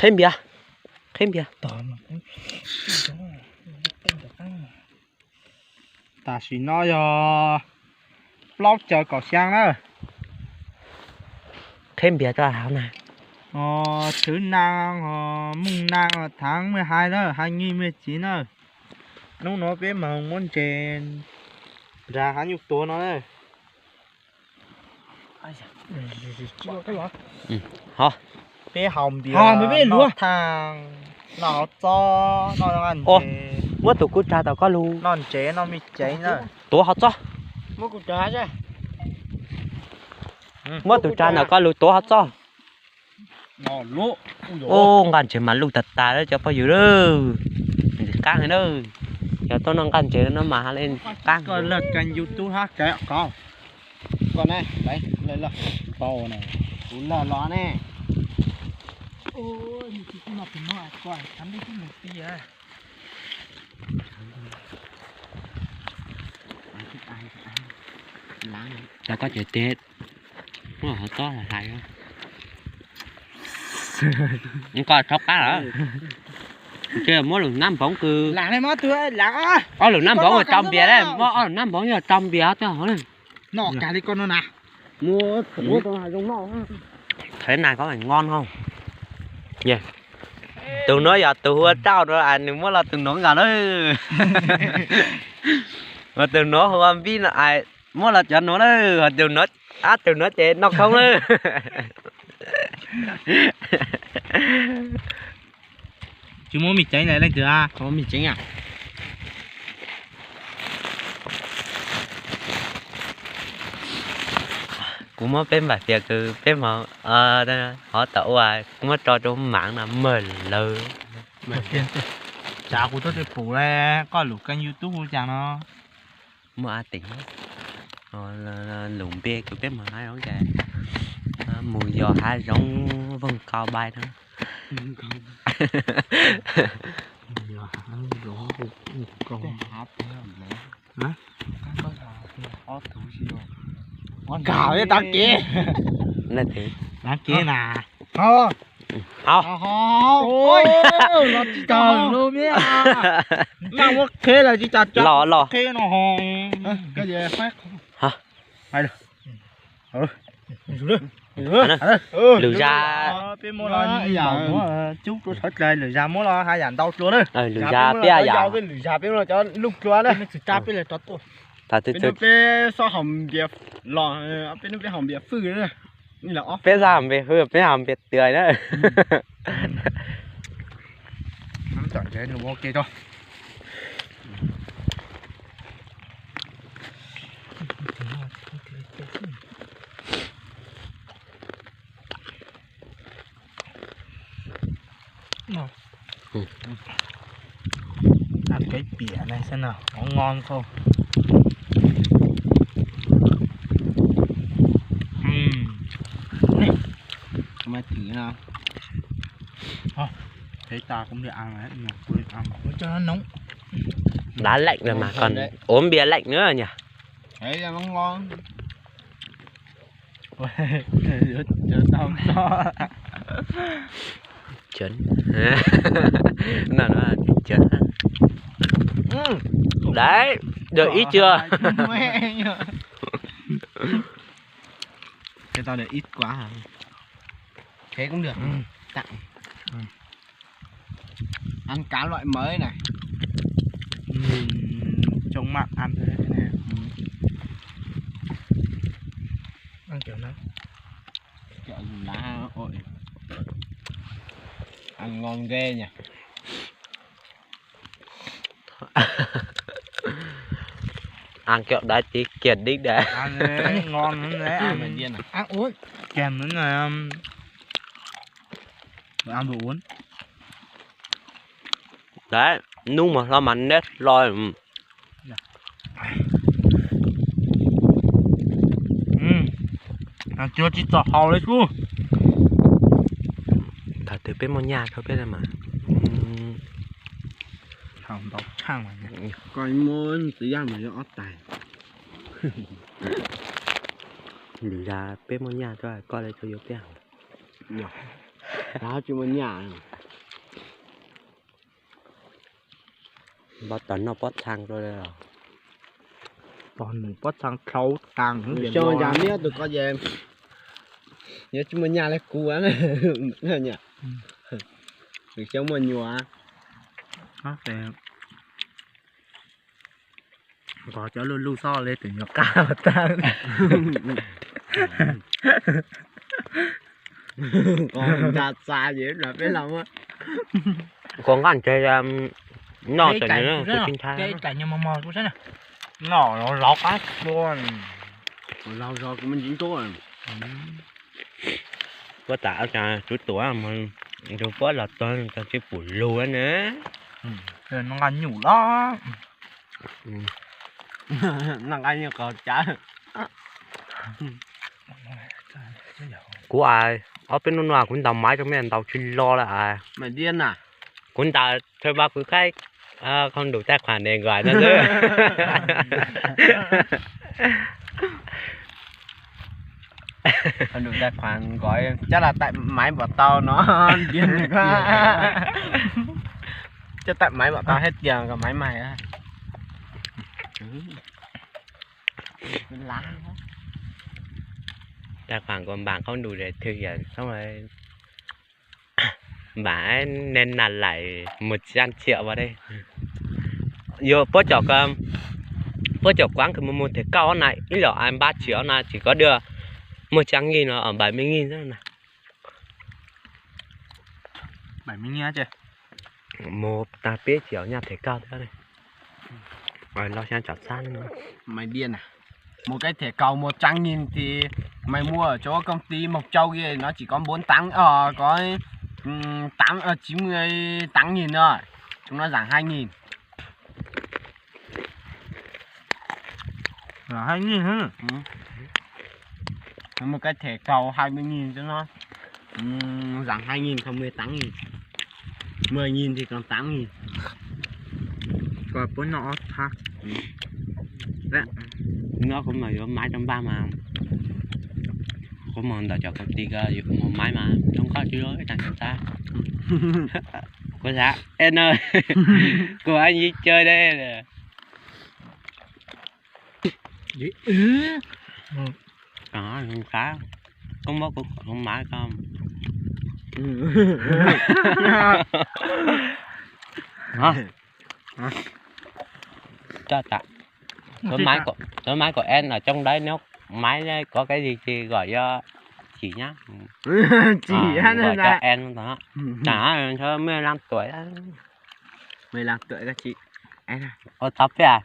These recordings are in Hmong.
Qheb npias, qheb npias. Tam sim no yog plaub caug kaum xyaa na. Qheb npias tso hauv na. Thwv nas, mooj nas thaav mej hais na, hais nyij mej txiv na. Hnub no peb moog muab ntses nraag haav nyuj tuag no na. Peb haus npias noj thaaj, noj hauv txob, noj nqaj ntses. Muab tus kuj tsaag tom koj lug. Noj ntses noj me cev na. Tuav hauv txob. Muab tus tsaag ntawm koj lug tuav hauv txob. Ub, nqaj ntses mas luj tag tag lawm cov phooj ywg lawm. Ntxim qaab heev na. Yog tuaj noj nqaj ntses no mas ha le ntxim qaab. Koj laj kênh YouTube hab kênh ko. Koj ne, kuv laj los ne. Cov koj ces tes muab hauv txob hlais. Koj txhob qab lawm. Muab lwm nab npoov kws, ob lwm nab npoov tso npias, muab ob lwm nab npoov yog tso npias tej hov. Thaiv nas ko noj. Tus nuav yog tus hu ua Rauj no, nws muab los tus nuav nkaus na. Tus nuav hu ua Npib no, muab los cov nuav na. Tus nuav, ab, tus nuav ces noj khoob na. Tsis muaj me ceev leej twg a? Kuv muab peb npaim fias kws peb hov tom ua, kuv muab tso rau maav no mawg lawv. Tsav kuv tuaj tej pum le, koj lub kênh YouTube hu cas no? Muaj a teem lub npe kws peb moog haav zoov ces mus yos haav zoov voog kau bai no. Nkag tag kev. Tag kev na. Los tsis tau, los los. Lwm zag, lwm zag muab los haj yam ntau dlua na. Lwm zag peb yam, peb xob haus npias los, peb xob haus npias fwj, peb haus npias twm na. Ăn cái pĩa này xem nào, có ngon không? Ừm. Mày thử nào. Thôi, thấy ta cũng được ăn rồi đấy, nhưng mà tôi ăn. Ủa, cho nó nóng. Đá lạnh rồi mà còn uống bia lạnh nữa nhỉ? Đấy, cho nó ngon. Ui, cho tao cho. Chấn. Nào nó chấn. Đấy, được ít chưa? Cho tao được ít quá hả? Thế cũng được. Tặng. Ăn cá loại mới này. Ừm, trông mặn ăn thế này. Ăn kiểu này. Kiểu lá ổi. Ăn ngon ghê nhỉ. Ăn kiểu đá tí kiệt đích đấy. Ăn đấy, ngon lắm đấy, ăn. Ăn uống. Kèm nữa là, um, ăn đồ uống. Đấy, nub mas hlo mas neb hlo. Cua tsis txom haus li xwb. Thaum twg peb muaj nyaj rau peb mas haus ntau tshaj. Koj muab txiv yaj mas yuav ob tais. Lwm zag peb muaj nyaj rau koj li rau yuav peb haus. Tsis muaj nyaj. Npaj tas noj pob txha rau. Tos nws pob txha dlhau tas. Xyoo cas neb tus ko ces yuav tsis muaj nyaj li kuv na. Xyoo muaj nyuam. Nqos cov luj luj xoj li tus nyuam qab tag. Nqa txav ces peb los muab. Kua nqaj ntseg noj tseem nws kuv tsis ntshai. Noj los zov qab tua. Laug zog kuv me ntsis ntuj. Puab tas tsov tuam mus nrug puab los txog tsis pum lug na. Noj nqaij nyuj los. Noj nqaij nyuj qos cav. Kuv ob peb hnub no kuv ntaus maiv rau mej ntaus tsis lo lawm. Kuv ntaus txhawb npaj kuv qaib khau ntus taij khuam ne nkaus no xwb. Khau ntus taij khuam nkaus cab laj taij maiv npaum tau no. Cab taij maiv npaum tau thiab tias kom maiv mais. Taij khuam nkaus npaam khau ntus thwm yam thoob npaam nej na laim mus txaj ntxhiam ua dej. Yuav puab cov, puab cov kuav kws mus mus them kauj na ib los npaj tsis na tsis kov dua, muaj tsaab ngij no npaim me ngij xwb na. Mus tag peb tsis nyaj them kauj thiab. Los xyov tsom txhab. Mus kaij them kauj muaj tsaab ngij ces maiv muaj cov công ty Mộc Châu no tsis có bốn tám, có tám chín mươi tám nghìn thôi, chúng nó giảm hai nghìn. Hai nghìn hả? Mus kaij them kauj hai mươi nghìn cho nó, giảm hai nghìn còn mười tám nghìn. Mười nghìn thì còn tám nghìn. Koj puab noj ob txhab. Nyob kuv mas yuav maiv rau npaj mas, kuv mus ntawm cov công ty ko yuav mus maiv mas zoo nkauj tsis zoo ib tag tag. Kuv xav es no, kuv yeej caw deb. Koj muab kuv kom maiv ko. Cov maiv kom es no trong đấy nếu maiv có cái gì thì gọi cho chị nhá. Chị nhá. Gọi cho em. Mười lăm tuổi. Mười lăm tuổi các chị. Ua tau peb,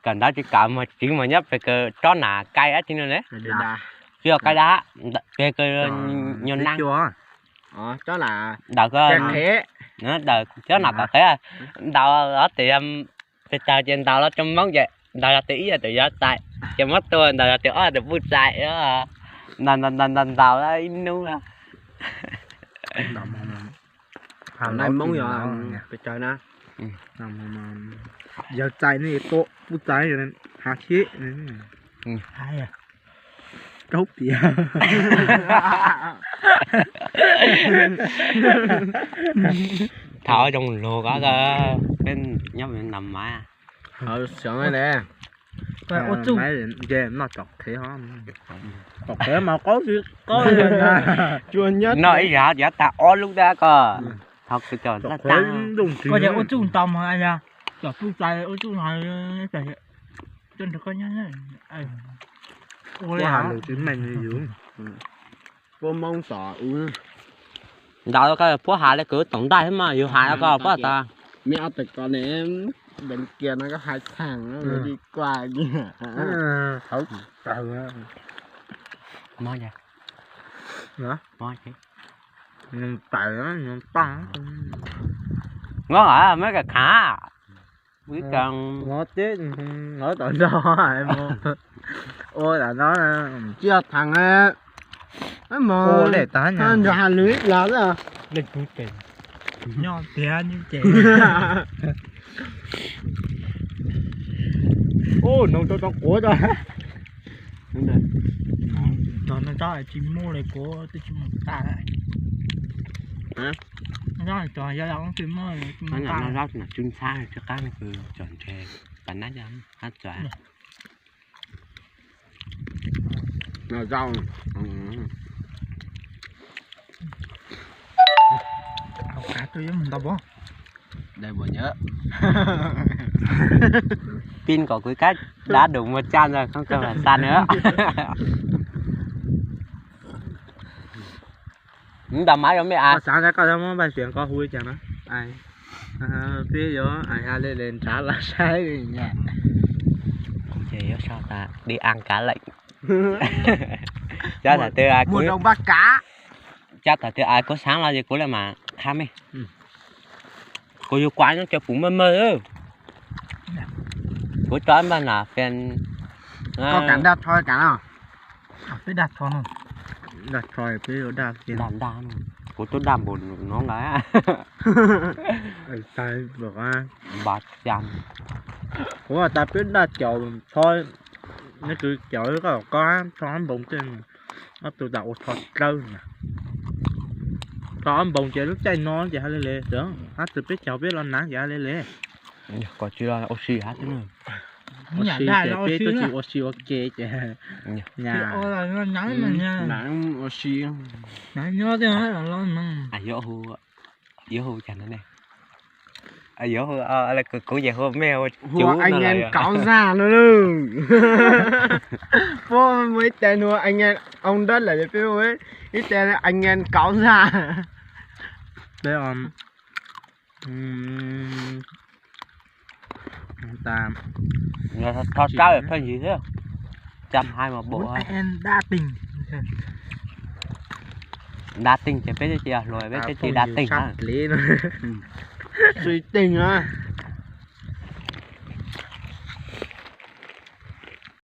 kawm ntawv tsis kawm mas tsis muaj nyob pes kawg tsob nam cai dab tsi no ne. Tsis yog cai dab, pes kawg nyob nab. Ntawm ko, ntawm tsob nam tom qhev, ntaus los tias pes tsawg ces ntaus los tso Hmoob ces ntaus yog tus ib yog tus yog tais, ces muab tua ntaus yog tus ob tus puj txais. Ntaus ntaus ntaus ib hnub. Hmoob yog pes tsawg na? Yawg txais ne, puj txais hav cheb. Rau piav. Thaum zoo lug ko, peb nyob ntaus maiv. Ua txuj, noj tom qhev, tom qhev mas qaub tsis qaub. Noj ib yam tag ob lub dab ko. Thov kws cov laj tag. Koj ua txuj ntau mas cov puj txais ua txuj no. Puab has lus tsis meej li yus. Puab Hmoob tom u. Ntawd ko puab has li kws tom ntaj thiab mas yus has ko puab tas. Meb ob tug ko ne, deev kiag no koj hais thaam li kuaj kiag. Hauv tawg. Mob ces, mob ces, tawg, mob tag. Mob meb kawm khav. Ib kas, ov teb, ov tom nrog mus ua tam no, tsis yog thaam, mus nrog has lwm ib plag xwb. Leej tub ces nyob tiag ces, ub, noog rau rau quav tso. Tog no tsob tsis muaj li kuv twb tsis mus tag. Noj zaub no, tsw ntxhab tsw qab no, kws tsom nrhe pas nab cov qab txuas. Noj zaub. Pin kom kuv kab dab dum muag tsaj ntawd, koj kawg mam xa na. Ntau mas yog me a. Xav tias koj muab npaj xiam koj hu li cas na. Peb yuav hais le le nrad los saib li nyag. Ces yuav sau tas đi ăn cá lệnh. Cab tham tias kuv, cab tham tias kuv xaav los ces kuv le mas qha mej. Kuv yug kua nyob cov pum maj mawg. Kuv tso ib npag na phian. Koj kam daj rho kam no? Peb daj rho no. Daj rho peb daj, daj, kuv tub daj npaum no nqa. Npaj cas. Kuv tas peb daj caum rho, neb kwv caum koj, koj rho npoo tej, ob tug tas ua rho dlawb na. Rho ob npoo ces lub caij no ces ha le le, ab txwv peb caug peb los nav ces ha le le. Kom tsis los ua si hab xwb na. Ua si ces peb twb tsis ua si ua ke ces nav ua si. Yuav hu cas no ne? Yuav hu, kuv ces hu mej hu anh em Cáo Già no. Puab muaj ib tes nua anh em ông Đất lawm, peb ib tes anh em Cáo Già. Tho rab pheej yig thiab. Trăm hai mas bom. Đa tình ces peb twb tsis hluas, peb twb tsis đa tình na. Sui tình na.